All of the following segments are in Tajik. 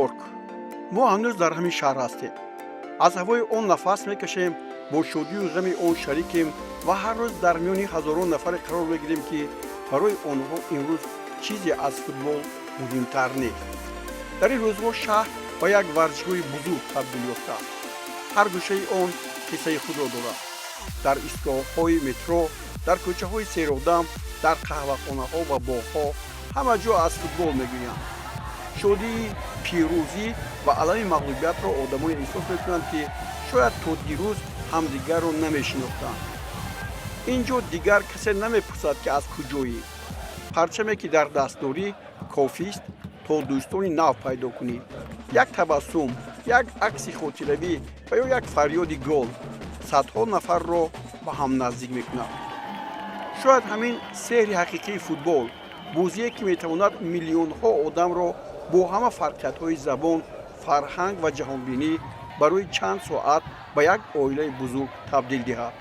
Ню-Йорк. Мо ҳанӯз дар ҳамин шаҳр ҳастем, аз ҳавои он нафас мекашем, бо шодию ғами он шарикем ва ҳар рӯз дар миёни ҳазорон нафаре қарор мегирем, ки барои онҳо имрӯз чизе аз футбол муҳимтар нест. Дар ин рӯзҳо шаҳр ба як варзишгоҳи бузург табдил ёфтааст. Ҳар гӯшаи он қиссаи худро дорад: дар истгоҳҳои метро, дар кӯчаҳои серодам, дар қаҳвахонаҳо ва боғҳо ҳама ҷо аз футбол мегӯянд. Шодии пирӯзӣ ва алами мағлубиятро одамоне эҳсос мекунанд, ки шояд то дирӯз ҳамдигарро намешинохтанд. Ин ҷо дигар касе намепурсад, ки аз куҷоӣ. Парчаме, ки дар даст дорӣ, кофист, то дӯстони нав пайдо кунӣ. Як табассум, як акси хотиравӣ ва ё як фарёди гол садҳо нафарро ба ҳам наздик мекунад. Шояд ҳамин сеҳри ҳақиқии футбол, бозие, ки метавонад миллионҳо одамро бо ҳама фарқиятҳои забон, фарҳанг ва ҷаҳонбинӣ барои чанд соат ба як оилаи бузург табдил диҳад.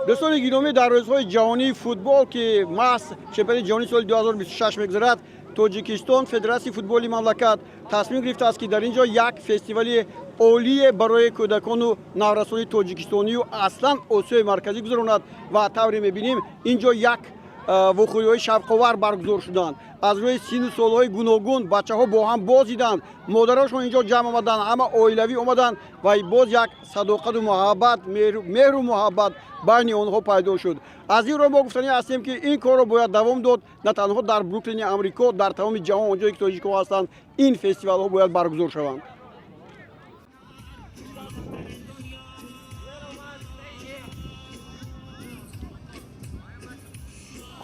Дӯстони гиромӣ, дар рӯзҳои ҷаҳонии футбол, ки маҳз чемпионати ҷаҳонии соли 2026 мегузарад, Тоҷикистон, Федератсияи футболи мамлакат тасмим гирифтааст, ки дар ин ҷо як фестивали олие барои кӯдакону наврасони тоҷикистонию аслан Осиёи Марказӣ гузаронад. Ва тавре мебинем, ин ҷо як вохӯриҳои шавқовар баргузор шуданд. Аз рӯи сину солҳои гуногун бачаҳо бо ҳам бозиданд, модарошон ин ҷо ҷамъ омаданд, ҳама оилавӣ омаданд ва боз як садоқату муҳаббат, меҳру муҳаббат байни онҳо пайдо шуд. Аз ин рӯ мо гуфтанӣ ҳастем, ки ин корро бояд давом дод. На танҳо дар Бруклини Амрико, дар тамоми ҷаҳон, он ҷое ки тоҷикҳо ҳастанд, ин фестивалҳо бояд баргузор шаванд.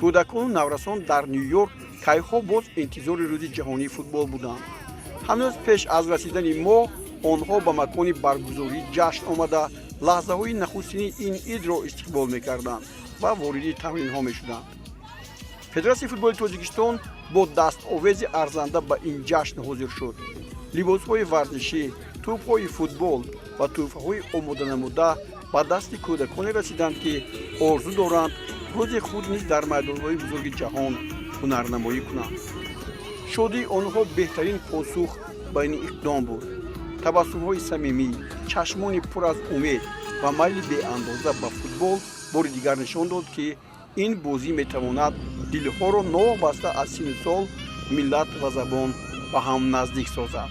Кӯдакону наврасон дар Ню-Йорк кайҳо боз интизори Рӯзи ҷаҳонии футбол буданд. Ҳанӯз пеш аз расидани мо онҳо ба макони баргузории ҷашн омада, лаҳзаҳои нахустини ин идро истиқбол мекарданд ва вориди тамринҳо мешуданд. Федератсияи футболи Тоҷикистон бо дастовези арзанда ба ин ҷашн ҳозир шуд. Либосҳои варзишӣ, тӯбҳои футбол ва тӯҳфаҳои омоданамуда ба дасти кӯдаконе расиданд, ки орзу доранд рӯзи худ низ дар майдонҳои бузурги ҷаҳон ҳунарнамоӣ кунанд. Шодии онҳо беҳтарин посух ба ин иқдом буд. Табассумҳои самимӣ, чашмони пур аз умед ва майли беандоза ба футбол бори дигар нишон дод, ки ин бозӣ метавонад дилҳоро новобаста аз сину сол, миллат ва забон ба ҳам наздик созад.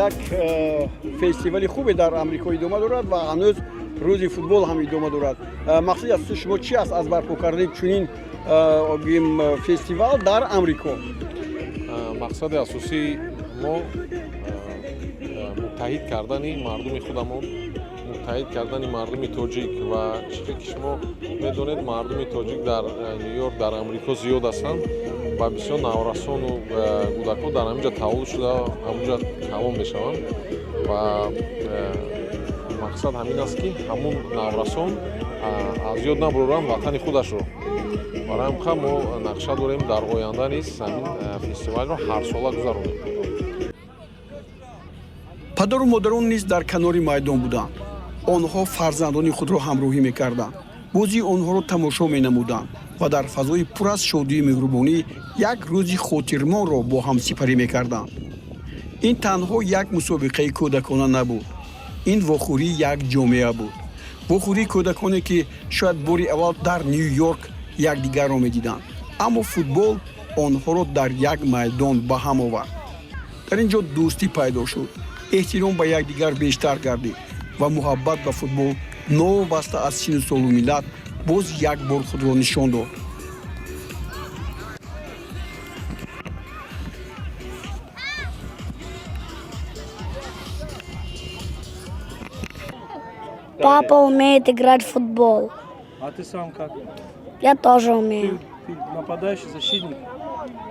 Як фестивали хубе дар Амрико идома дорад ва ҳанӯз Рӯзи футбол ҳам идома дорад. Мақсади асосии шумо чи аст аз барпо кардани чунин гӯем фестивал дар Амрико? Мақсади асосии мо муттаҳид кардани мардуми худамон, муттаҳид кардани мардуми тоҷик. Ва чизе ки шумо медонед, мардуми тоҷик дар Ню-Йорк, дар Амрико зиёд ҳастанд ва бисёр наврасону кӯдакҳо дар ҳамин ҷо таваллуд шуда, ҳамунҷо калон мешаванд. Ва мақсад ҳамин аст, ки ҳамун наврасон аз ёд набуроранд ватани худашро. Барои ҳамин мо нақша дорем, дар оянда низ ҳамин фестивалро ҳарсола гузаронем. Падару модарон низ дар канори майдон буданд. Онҳо фарзандони худро ҳамроҳӣ мекарданд, бозии онҳоро тамошо менамуданд ва дар фазои пур аз шодию меҳрубонӣ як рӯзи хотирмонро бо ҳам сипарӣ мекарданд. Ин танҳо як мусобиқаи кӯдакона набуд, ин вохӯрии як ҷомеа буд, вохӯрии кӯдаконе, ки шояд бори аввал дар Ню-Йорк якдигарро медиданд, аммо футбол онҳоро дар як майдон ба ҳам овард. Дар ин ҷо дӯстӣ пайдо шуд, эҳтиром ба якдигар бештар гардид ва муҳаббат ба футбол новобаста аз сину солу миллат боз як бор худро нишон дод. Папа умеет играть в футбол. А ты сам как? Я тоже умею. Ты нападающий, защитник?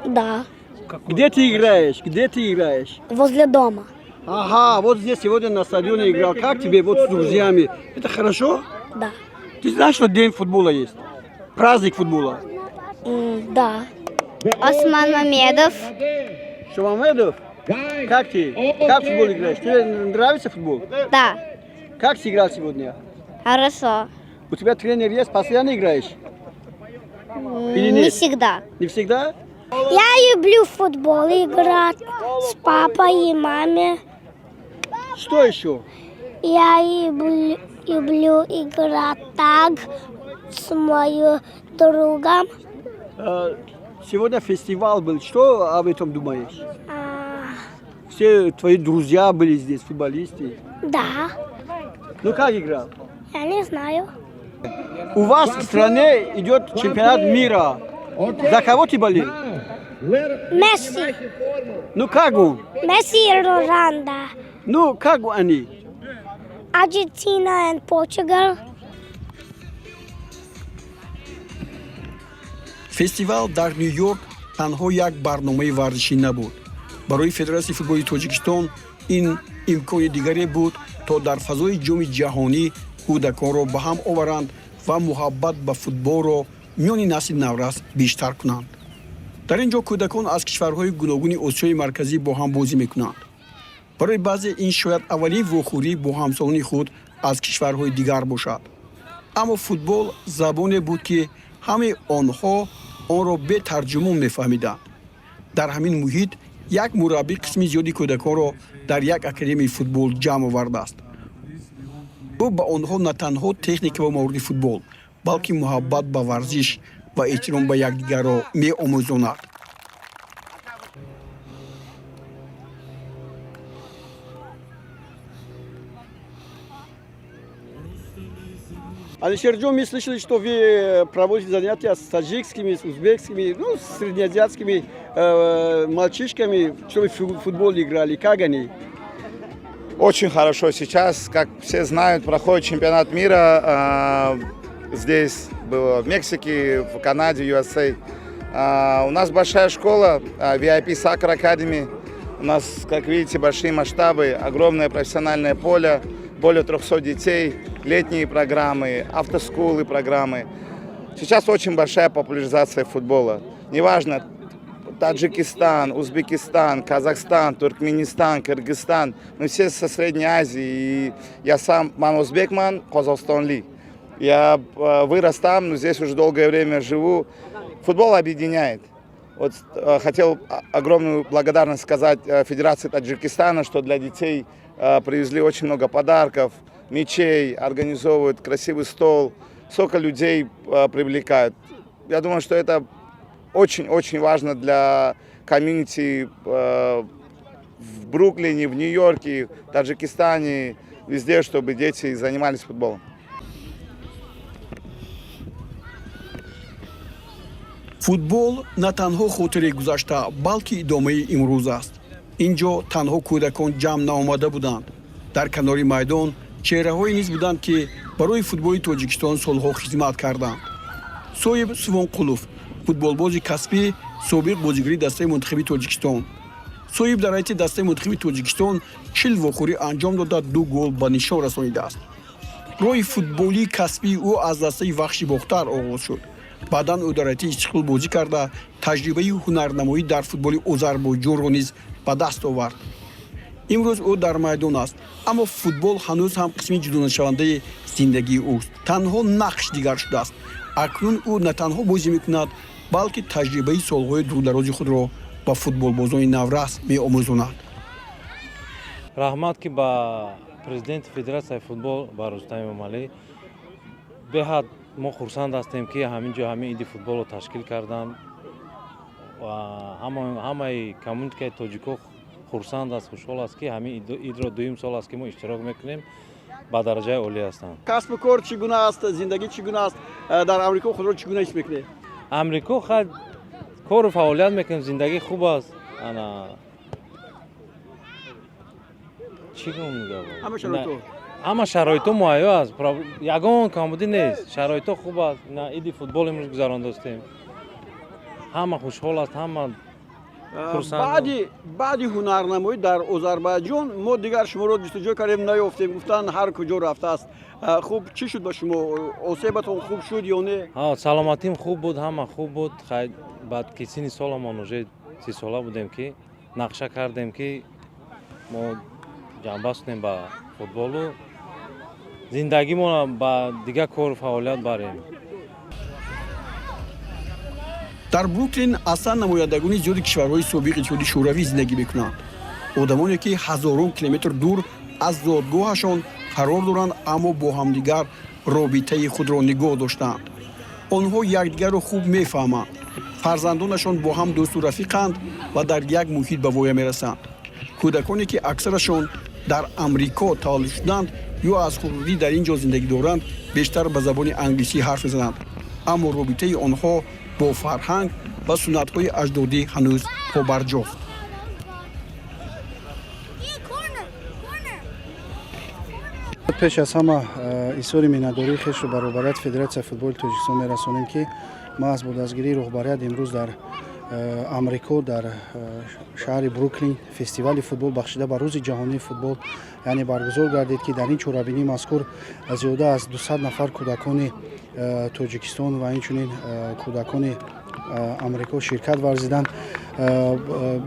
Да. Какой? Где ты играешь? Где ты играешь? Возле дома. Ага, вот здесь сегодня на стадионе играл. Как тебе вот с друзьями? Это хорошо? Да. Ты знаешь, что день футбола есть? Праздник футбола. Да. Осман Мамедов. Что, Мамедов? Как ты? Как в футбол играешь? Тебе нравится футбол? Да. Как сыграл сегодня? Хорошо. У тебя тренер есть? Постоянно играешь? Или Не нет? всегда. Не всегда? Я люблю футбол играть с папой и мамой. Что еще? Я люблю играть так с моим другом. Сегодня фестиваль был. Что об этом думаешь? А, Все твои друзья были здесь, футболисты. Да, Ну как играл? Я не знаю. У вас в стране идет чемпионат мира. За кого ты болел? Месси. Ну как он? Месси и Роналдо. Ну как они? Argentina and Portugal. Фестивал дар Ню-Йорк танҳо як барномаи варзишӣ набуд. Барои Федератсияи футболи Тоҷикистон ин имкони дигаре буд, то дар фазои Ҷоми ҷаҳонӣ кӯдаконро ба ҳам оваранд ва муҳаббат ба футболро миёни насли наврас бештар кунанд. Дар ин ҷо кӯдакон аз кишварҳои гуногуни Осиёи Марказӣ бо ҳам бозӣ мекунанд. Барои баъзе ин шояд аввалин вохӯрӣ бо ҳамсолони худ аз кишварҳои дигар бошад, аммо футбол забоне буд, ки ҳамаи онҳо онро бетарҷумон мефаҳмиданд. Дар ҳамин муҳит як мураббӣ қисми зиёди кӯдаконро дар як академияи футбол ҷамъ овардааст. Ӯ ба онҳо на танҳо техника ва мавориди футбол, балки муҳаббат ба варзиш ва эҳтиром ба якдигарро меомӯзонад. Алишерджон, мы слышали, что вы проводите занятия с таджикскими, с узбекскими, ну, с среднеазиатскими мальчишками, чтобы в футбол играли. Как они? Очень хорошо. Сейчас, как все знают, проходит чемпионат мира. Здесь было в Мексике, в Канаде, USA. У нас большая школа, VIP Soccer Academy. У нас, как видите, большие масштабы, огромное профессиональное поле, более 300 детей, летние программы, after school ы программы. Сейчас очень большая популяризация футбола. Неважно, Таджикистан, Узбекистан, Казахстан, Туркменистан, Кыргызстан. Мы все со Средней Азии. И я сам ман узбекман, qozog'istonli. Я вырос там, но здесь уже долгое время живу. Футбол объединяет. Вот хотел огромную благодарность сказать Федерации Таджикистана, что для детей привезли очень много подарков, мячей, организовывают красивый стол. Столько людей привлекают. Я думаю, что это очень-очень важно для комьюнити в Бруклине, в Нью-Йорке, в Таджикистане, везде, чтобы дети занимались футболом. Футбол на танҳо хотираи гузашта, балки идомаи имрӯз аст. Ин ҷо танҳо кӯдакон ҷамъ наомада буданд. Дар канори майдон чеҳраҳое низ буданд, ки барои футболи Тоҷикистон солҳо хизмат карданд. Соҳиб Сувонқулов, футболбози касбӣ, собиқ бозигари дастаи мунтахаби Тоҷикистон. Соҳиб дар ҳайати дастаи мунтахаби Тоҷикистон 40 вохӯрӣ анҷом дода, ду гол ба нишон расонидааст. Роҳи футболии касбии ӯ аз дастаи Вахши Бохтар оғоз шуд. Баъдан ӯ дар ҳайати Истиқлол бозӣ карда, таҷрибаи ҳунарнамоӣ дар футболи Озарбойҷонро низ ба даст овард. Имрӯз ӯ дар майдон аст, аммо футбол ҳанӯз ҳам қисми ҷудонашавандаи зиндагии ӯст. Танҳо нақш дигар шудааст. Акнун ӯ на танҳо бозӣ мекунад, балки таҷрибаи солҳои дурдарози худро ба футболбозони наврас меомӯзонад. Раҳмат, ки ба президенти Федератсияи футбол, ба Рустам Эмомалӣ. Беҳад мо хурсанд ҳастем, ки ҳамин ҷо ҳамин иди футболро ташкил карданд ва ҳамаи коммуникаи тоҷико хурсанд аст, хушҳол аст, ки ҳамин идро дуюм сол аст, ки мо иштирок мекунем, ба дараҷаи олӣ ҳастанд. Касбу кор чӣ гуна аст, зиндагӣ чӣ гуна аст? Дар Амрико худро чӣ гуна ҳис мекунед? Амрико хай, кору фаъолият мекунем, зиндагӣ хуб аст. Ана чӣ гум? Ҳама шароито? Ҳама шароито муҳайё аст, ягон камбудӣ нест, шароито хуб аст. На иди футбол имрӯз гузарондастем, ҳама хушҳол аст, ҳама хурсанд. Баъди ҳунарнамоӣ дар Озарбайҷон мо дигар шуморо ҷустуҷӯ кардем, наёфтем. Гуфтанд, ҳар куҷо рафтааст. Хуб, чӣ шуд ба шумо? Осебатон хуб шуд ё не? Саломатим хуб буд, ҳама хуб буд. Баъд ки синни соламон уже 30-сола будем, ки Нақша кардем, ки мо ҷанбаст кунем ба футболу зиндагимонро ба дигар кору фаъолият барем. Дар Бруклин аслан намояндагони зиёди кишварҳои собиқ Иттиҳоди Шӯравӣ зиндагӣ мекунанд, одамоне, ки ҳазорон километр дур аз зодгоҳашон қарор доранд, аммо бо ҳамдигар робитаи худро нигоҳ доштаанд. Онҳо якдигарро хуб мефаҳманд, фарзандонашон бо ҳам дӯсту рафиқанд ва дар як муҳит ба воя мерасанд. Кӯдаконе, ки аксарашон дар Амрико таваллуд шуданд ё аз хурдӣ дар ин ҷо зиндагӣ доранд, бештар ба забони англисӣ ҳарф мезананд, аммо робитаи онҳо бо фарҳанг ва суннатҳои аҷдодӣ ҳанӯз побарҷост. Пеш аз ҳама изҳори миннатдории хешро ба роҳбарияти Федератсияи футболи Тоҷикистон мерасонем, ки маҳз бо дастгирии роҳбарият имрӯз дар Амрико, дар шаҳри Бруклин фестивали футбол, бахшида ба Рӯзи ҷаҳонии футбол, яъне баргузор гардид, ки дар ин чорабинии мазкур зиёда аз 200 нафар кӯдакони Тоҷикистон ва инчунин кӯдакони Амрико ширкат варзиданд.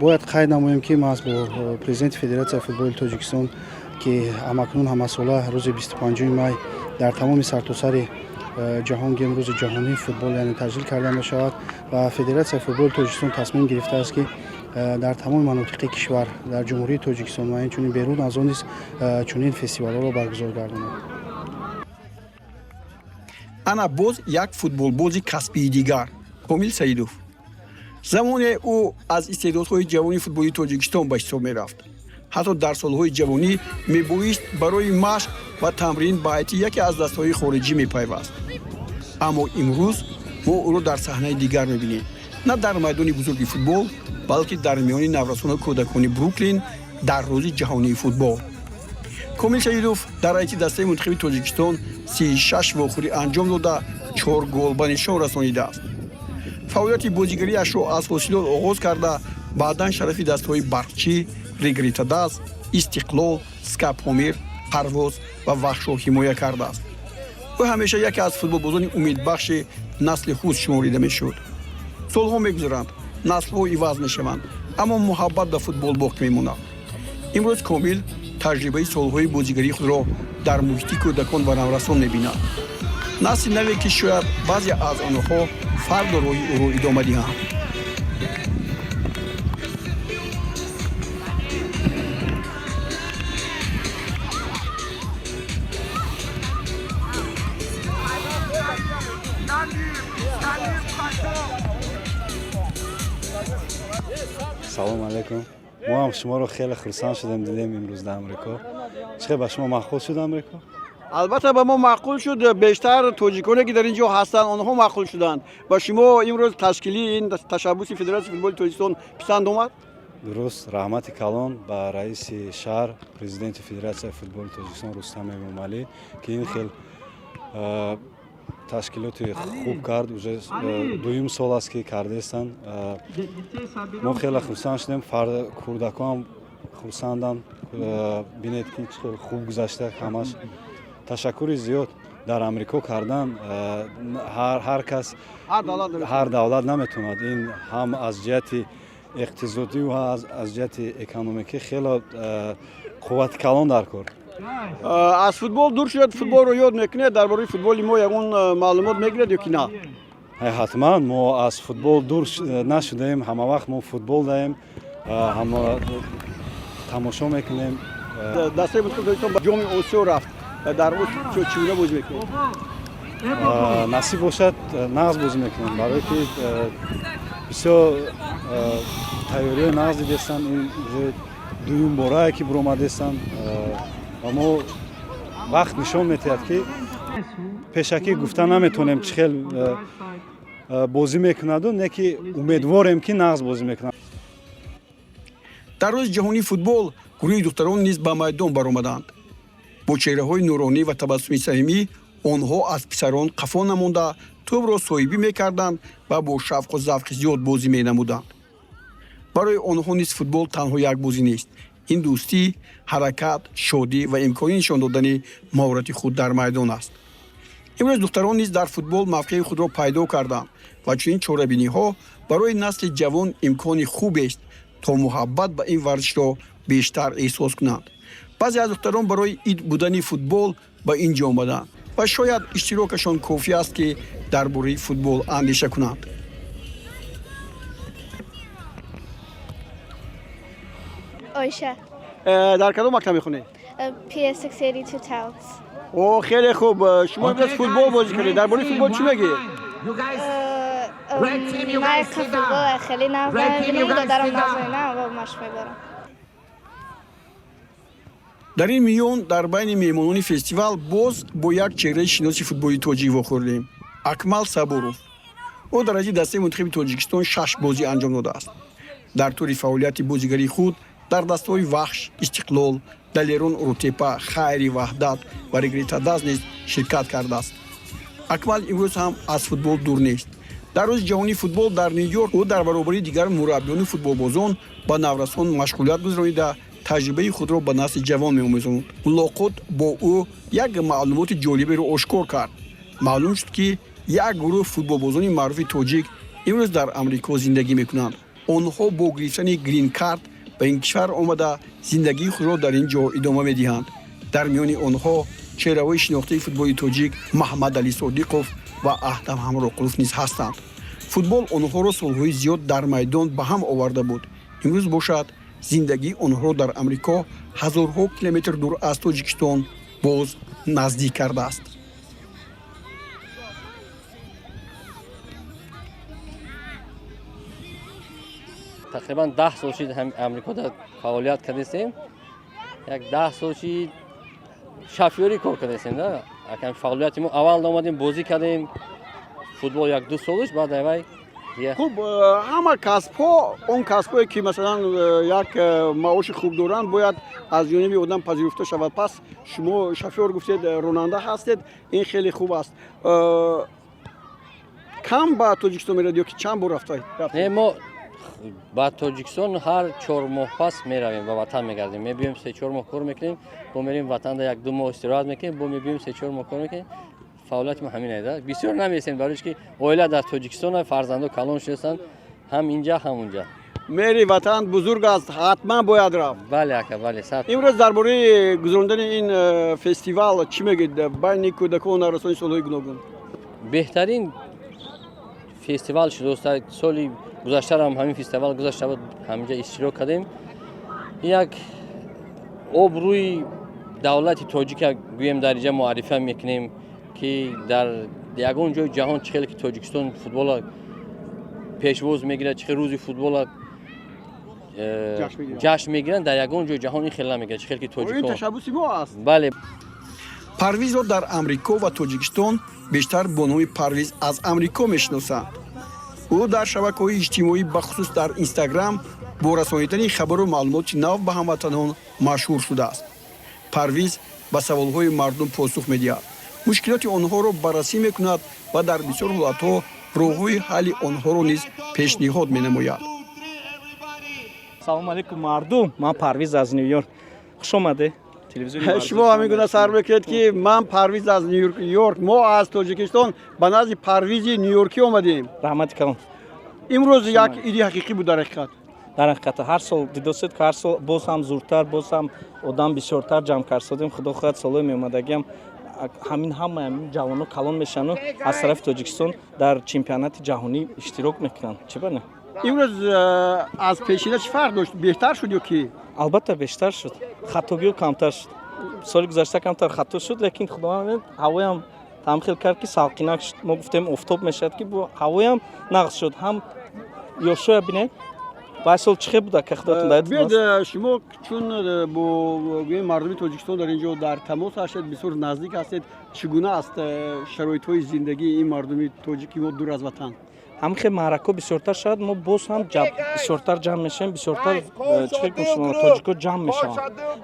Бояд қайд намоем, ки маҳз бо президенти Федератсияи футболи Тоҷикистон, ки ҳамакнун ҳамасола рӯзи 25 май дар тамоми сартосари ҷаҳон гем Рӯзи ҷаҳонии футбол, яъне таҷлил карда мешавад, ва Федератсияи футболи Тоҷикистон тасмим гирифтааст, ки дар тамоми манотиқи кишвар, дар Ҷумҳурии Тоҷикистон ва инчунин берун аз он низ чунин фестивалҳоро баргузор гардонад. Ана боз як футболбози касбии дигар, Комил Саидов. Замоне ӯ аз истеъдодҳои ҷавони футболи Тоҷикистон ба ҳисоб мерафт. Ҳатто дар солҳои ҷавонӣ мебоист барои машқ ва тамрин ба ҳайати яке аз дастаҳои хориҷӣ мепайваст, аммо имрӯз мо ӯро дар саҳнаи дигар мебинем, на дар майдони бузурги футбол, балки дар миёни наврасону кӯдакони Бруклин дар Рӯзи ҷаҳонии футбол. Комил Саидов дар ҳайати дастаи мунтахаби Тоҷикистон 36 вохӯрӣ анҷом дода, чор гол ба нишон расонидааст. Фаъолияти бозигариашро аз Ҳосилот оғоз карда, баъдан шарафи дастаҳои Барқчӣ, Регар-ТадАЗ, Истиқлол, СКА Помир, Парвоз ва Вахшро ҳимоя кардааст. Ӯ ҳамеша яке аз футболбозони умедбахши насли худ шуморида мешуд. Солҳо мегузаранд, наслҳо иваз мешаванд, аммо муҳаббат ба футбол боқӣ мемонад. Имрӯз Комил таҷрибаи солҳои бозигарии худро дар муҳити кӯдакон ва наврасон мебинад, насли наве, ки шояд баъзе аз онҳо фардо роҳи ӯро идома диҳанд. Салом алейкум! Мо ҳам шуморо хеле хурсанд шудем, дидем имрӯз дар Амрико. Чӣ хел, ба шумо маъқул шуд Амрико? Албатта, ба мо маъқул шуд. Бештар тоҷиконе, ки дар ин ҷо ҳастанд, онҳо маъқул шуданд. Ба шумо имрӯз ташкилии ин ташаббуси Федератсияи футболи Тоҷикистон писанд омад? Дуруст. Раҳмати калон ба раиси шаҳр, президенти Федератсияи футболи Тоҷикистон Рустам Эмомалӣ, ки ин хел ташкилоти хуб кард. Уже дуюм сол аст, ки кардаистанд. Мо хеле хурсанд шудем, кӯдакоам хурсанданд. Бинед, ки чӣ хел хуб гузашта ҳамаш. Ташаккури зиёд. Дар Амрико кардан ҳар кас, ҳар давлат наметавонад. Ин ҳам аз ҷиҳати иқтисодию аз ҷиҳати экономикӣ хеле қуввати калон дар кор. Аз футбол дур шудед, футболро ёд мекунед? Дар бораи футболи мо ягон маълумот мегиред ё ки на? Ҳатман, мо аз футбол дур нашудаем. Ҳама вақт мо футбол даем, ҳама тамошо мекунем. Дастаи мунтахаби Тоҷикистон ба Ҷоми Осиё рафт. Дар Осиё чӣ гуна бозӣ мекунед? Насиб бошад, нағз бозӣ мекунем, барое ки бисёр тайёриҳои нағз дидестанд. Ин уже дуюм борае, ки буромадестанд, ва мо вақт нишон медиҳад, ки пешакӣ гуфта наметавонем, чӣ хел бозӣ мекунаду, не ки умедворем, ки нағз бозӣ мекунад. Дар Рӯзи ҷаҳонии футбол гурӯҳи духтарон низ ба майдон баромаданд. Бо чеҳраҳои нуронӣ ва табассуми самимӣ онҳо аз писарон қафо намонда, тӯбро соҳибӣ мекарданд ва бо шавқу завқи зиёд бозӣ менамуданд. Барои онҳо низ футбол танҳо як бозӣ нест, ин дӯстӣ, ҳаракат, шодӣ ва имкони нишон додани маҳорати худ дар майдон аст. Имрӯз духтарон низ дар футбол мавқеи худро пайдо карданд ва чунин чорабиниҳо барои насли ҷавон имкони хубест. То муҳаббат ба ин варзишро бештар эҳсос кунанд. Баъзе аз духтарон барои ид будани футбол ба ин ҷо омаданд ва шояд иштирокашон кофӣ аст, ки дар бораи футбол андеша кунанд. Ойша. Дар кадом мактаб мехонед? PS 682 Talents. О, хеле хуб. Шумо имрӯз футбол бозӣ кардед, дар бораи футбол чӣ мегӯед? Ман футбол хеле нағз мебинам, додарам нағз мебинам ва машқ мебарам. Дар ин миён дар байни меҳмонони фестивал боз бо як чеҳраи шиноси футболи тоҷик вохӯрдем, Акмал Сабуров. Ӯ дар ҳайати дастаи мунтахаби Тоҷикистон шаш бозӣ анҷом додааст. Дар тӯли фаъолияти бозигарии худ дар дастаҳои Вахш, Истиқлол, Далерон, Урутепа, Хайри, Ваҳдат ва Регар-ТадАЗ низ ширкат кардааст. Акмал имрӯз ҳам аз футбол дур нест. Дар Рӯзи ҷаҳонии футбол дар Ню Йорк ӯ дар баробари дигар мураббиёну футболбозон ба наврасон машғулият гузаронида, таҷрибаи худро ба насли ҷавон меомӯзонд. Мулоқот бо ӯ як маълумоти ҷолиберо ошкор кард. Маълум шуд, ки як гурӯҳ футболбозони маъруфи тоҷик имрӯз дар Амрико зиндагӣ мекунанд. Онҳо бо гирифтани грин-карт ба ин кишвар омада, зиндагии худро дар ин ҷо идома медиҳанд. Дар миёни онҳо чеҳраҳои шинохтаи футболи тоҷик Маҳаммадалӣ Содиқов ва Аҳтам Ҳамроқулов низ ҳастанд. Футбол онҳоро солҳои зиёд дар майдон ба ҳам оварда буд. Имрӯз бошад, зиндагии онҳоро дар Амрико, ҳазорҳо километр дур аз Тоҷикистон, боз наздик кардааст. Тақрибан 10 сол шид, Амрикода фаъолият кардастем. Як 10 сол шид, шофёрӣ кор кардастем да. Акам фаъолияти мо аввал омадем, бозӣ кардем футбол як ду солш, баъд айвай. Хуб, ҳама касбҳо, он касбҳое ки, масалан, як маоши хуб доранд, бояд аз ҷониби одам пазируфта шавад. Пас шумо шофёр гуфтед, ронанда ҳастед, ин хеле хуб аст. Кам ба Тоҷикистон меравед ё ки чанд бор рафта? Не, мо ба Тоҷикистон ҳар 4 моҳ пас меравем, ба ватан мегардем. Мебиёем, 3-4 моҳ кор мекунем, бо мерем ватанда, як ду моҳ истироҳат мекунем, бо мебиёем, 3-4 моҳ кор мекунем. Фаъолияти мо ҳамин аст. Бисёр намесем, барои ки оила дар Тоҷикистон, фарзандо калон шудастанд, ҳам инҷа, ҳам унҷа. Мери ватан бузург аст, ҳатман бояд рафт. Бале, ака, бале. Имрӯз дар бораи гузарондани ин фестивал чӣ мегӯед байни кӯдакон, наврасони солҳои гуногун? Беҳтарин фестивал шудааст. Соли гузаштарам ҳамин фестивал гузашта буд, ҳаминҷа иштирок кардем. Як обрӯи давлати тоҷика гӯем дар инҷа муаррифа мекунем, ки дар ягон ҷои ҷаҳон чӣ хеле ки Тоҷикистон футбола пешвоз мегирад, чӣ хел рӯзи футбола ҷашн мегиранд, дар ягон ҷои ҷаҳон ин хел намегирад, чӣ хел ки тоҷикон. Ташаббуси мо аст. Бале. Парвизро дар Амрико ва Тоҷикистон бештар бо номи Парвиз аз Амрико мешиносанд. Ӯ дар шабакаҳои иҷтимоӣ, бахусус дар Инстаграм, бо расонидани хабару маълумоти нав ба ҳамватанон машҳур шудааст. Парвиз ба саволҳои мардум посух медиҳад, мушкилоти онҳоро баррасӣ мекунад ва дар бисёр ҳолатҳо роҳҳои ҳалли онҳоро низ пешниҳод менамояд. Салому алейкум, мардум! Ман Парвиз аз Ню Йорк. Хуш омаде. Шумо ҳамин гуна сар мекунед, ки ман Парвиз аз Ню Йорк, мо аз Тоҷикистон ба назди Парвизи Нюйоркӣ омадем. Раҳмати калон. Имрӯз як иди ҳақиқӣ буд дар ҳақиқат. Дар ҳақиқат, ҳар сол дидосед, ки ҳар сол боз ҳам зуртар, боз ҳам одам бисёртар ҷамъ кард содем. Худо хоҳад, солҳои меомадагиам ҳамин ҳама ҳамин ҷавоно калон мешаванду аз тарафи Тоҷикистон дар чемпионати ҷаҳонӣ иштирок мекунанд. Чӣ ба не? Имрӯз аз пешина чӣ фарқ дошт? Беҳтар шуд ё ки? Албатта, бештар шуд, хатогиҳо камтар шуд. Соли гузашта камтар хато шуд, лекин худованд ҳавоям тамхел кард, ки салқинак шуд. Мо гуфтем, офтоб мешавад, ки ҳавоям нағз шуд. Ҳам ёшоя бинед, вай сол чӣ хел буда, ка худотон даёд. Биёед, шумо чун бо гӯем мардуми Тоҷикистон дар ин ҷо дар тамос ҳастед, бисёр наздик ҳастед, чӣ гуна аст шароитҳои зиндагии ин мардуми тоҷики мо дур аз ватан? Ҳам хел маъракаҳо бисёртар шавад, мо боз ҳам бисёртар ҷамъ мешавем, бисёртар чӣ хел гӯем, тоҷико ҷамъ мешаванд.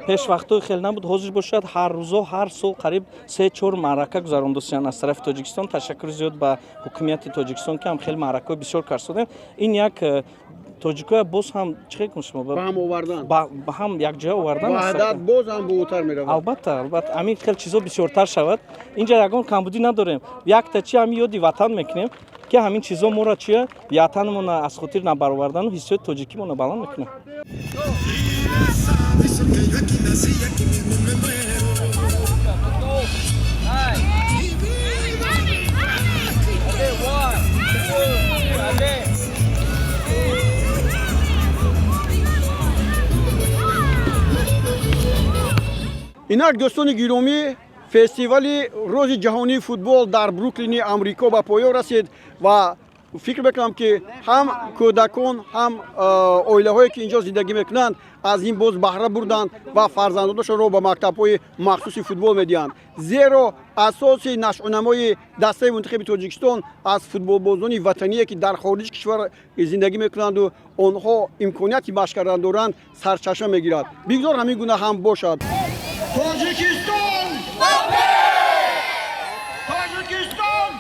Пеш вақтҳои хеле набуд, ҳозир бошад, ҳар рӯзо, ҳар сол қариб се чор маърака гузарондасиянд аз тарафи Тоҷикистон. Ташаккури зиёд ба ҳукумияти Тоҷикистон, ки ҳам хеле маъракаҳои бисёр карсодем. Ин як Тоҷикоя боз ҳам чӣ кунем шумо? Ба ҳам овардан. Ба ҳам якҷоя овардан. Ваҳдат боз ҳам бувутар меравад. Албатта, албатта, ҳамин хел чизо бисёртар шавад. Инҷа ягон камбудӣ надорем. Якта чи ҳамин ёди ватан мекунем, ки ҳамин чизо моро чия ватанамона аз хотир набаровардану ҳиссиёти тоҷикимона баланд мекунад. Инак, дӯстони гиромӣ, фестивали Рӯзи ҷаҳонии футбол дар Бруклини Амрико ба поён расид ва фикр мекунам, ки ҳам кӯдакон, ҳам оилаҳое, ки инҷо зиндагӣ мекунанд, аз ин боз баҳра бурданд ва фарзандонашонро ба мактабҳои махсуси футбол медиҳанд, зеро асоси нашъунамои дастаи мунтахаби Тоҷикистон аз футболбозони ватание, ки дар хориҷи кишвар зиндагӣ мекунанду онҳо имконияти машқ кардан доранд, сарчашма мегирад. Бигзор ҳамин гуна ҳам бошад. Тоҷикистон! Тоҷикистон!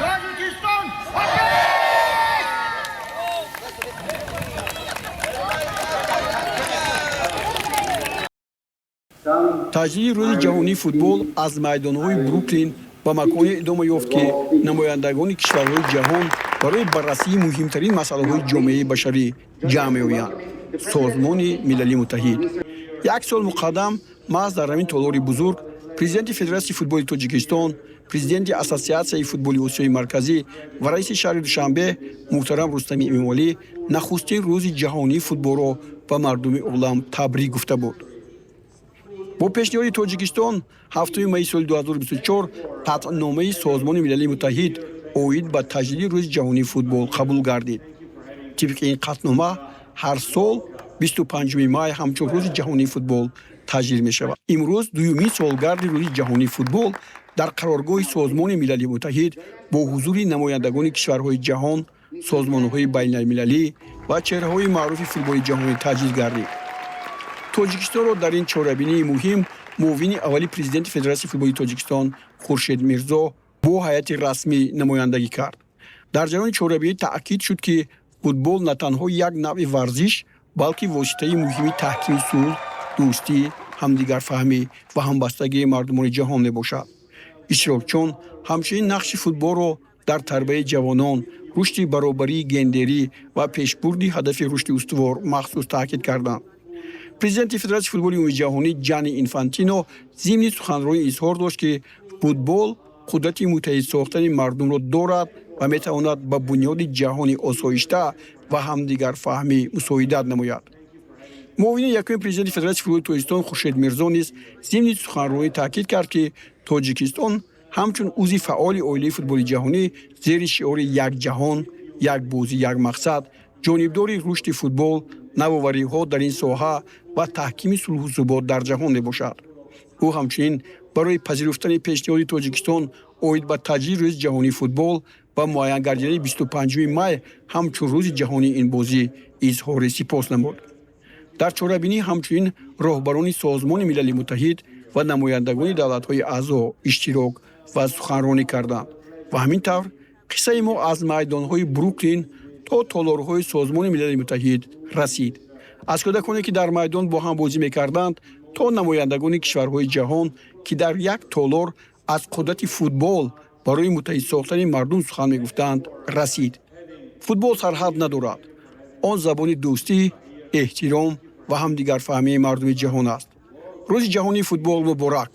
Тоҷикистон! Таҷлили Рӯзи ҷаҳонии футбол аз майдонҳои Бруклин ба маконе идома ёфт, ки намояндагони кишварҳои ҷаҳон барои баррасии муҳимтарин масъалаҳои ҷомеаи башарӣ ҷамъ меоянд — Созмони Милали Муттаҳид. Як сол муқаддам маҳз дар ҳамин толори бузург президенти Федератсияи футболи Тоҷикистон, президенти Ассотсиатсияи футболи Осиёи Марказӣ ва раиси шаҳри Душанбе муҳтарам Рустами Эмомалӣ нахустин Рӯзи ҷаҳонии футболро ба мардуми олам табрик гуфта буд. Бо пешниҳоди Тоҷикистон 7 майи соли 2024 қатъномаи Созмони Милали Муттаҳид оид ба таҷлили Рӯзи ҷаҳонии футбол қабул гардид. Тибқи ин қатънома, ҳар сол 25 май ҳамчун Рӯзи ҷаҳонии футбол таҷлил мешавад. Имрӯз дуюмин солгарди Рӯзи ҷаҳонии футбол дар қароргоҳи Созмони Милали Муттаҳид бо ҳузури намояндагони кишварҳои ҷаҳон, созмонҳои байналмилалӣ ва чеҳраҳои маъруфи футболи ҷаҳонӣ таҷлил гардид. Тоҷикистонро дар ин чорабинии муҳим муовини аввали президенти Федератсияи футболи Тоҷикистон Хуршед Мирзо бо ҳайати расмӣ намояндагӣ кард. Дар ҷараёни чорабинӣ таъкид шуд, ки футбол на танҳо як навъи варзиш, балки воситаи муҳими таҳкими сулҳ, дӯстӣ, ҳамдигарфаҳмӣ ва ҳамбастагии мардумони ҷаҳон мебошад. Иштирокчиён ҳамчунин нақши футболро дар тарбияи ҷавонон, рушди баробарии гендерӣ ва пешбурди ҳадафи рушди устувор махсус таъкид карданд. Президенти Федератсияи футболи умумиҷаҳонӣ Ҷанни Инфантино зимни суханронӣ изҳор дошт, ки футбол қудрати муттаҳид сохтани мардумро дорад ва метавонад ба бунёди ҷаҳони осоишта ва ҳамдигарфаҳмӣ мусоидат намояд. Муовини якуми президенти Федератсияи футболи Тоҷикистон Хуршед Мирзо низ зимни суханронӣ таъкид кард, ки Тоҷикистон ҳамчун узви фаъоли оилаи футболи ҷаҳонӣ зери шиори «Як ҷаҳон, як бозӣ, як мақсад» ҷонибдори рушди футбол, навовариҳо дар ин соҳа ва таҳкими сулҳу субот дар ҷаҳон мебошад. Ӯ ҳамчунин барои пазируфтани пешниҳоди Тоҷикистон оид ба таҷлили Рӯзи ҷаҳонии футбол ва муайян гардидани 25 май ҳамчун Рӯзи ҷаҳонии ин бозӣ изҳори сипос намуд. Дар чорабинӣ ҳамчунин роҳбарони Созмони Милали Муттаҳид ва намояндагони давлатҳои аъзо иштирок ва суханронӣ карданд. Ва ҳамин тавр қиссаи мо аз майдонҳои Бруклин то толорҳои Созмони Милали Муттаҳид расид. Аз кӯдаконе, ки дар майдон бо ҳам бозӣ мекарданд, то намояндагони кишварҳои ҷаҳон, ки дар як толор аз қудрати футбол барои муттаҳид сохтани мардум сухан мегуфтанд, расид. Футбол сарҳад надорад. Он забони дӯстӣ, эҳтиром ва ҳамдигарфаҳмии мардуми ҷаҳон аст. Рӯзи ҷаҳонии футбол муборак!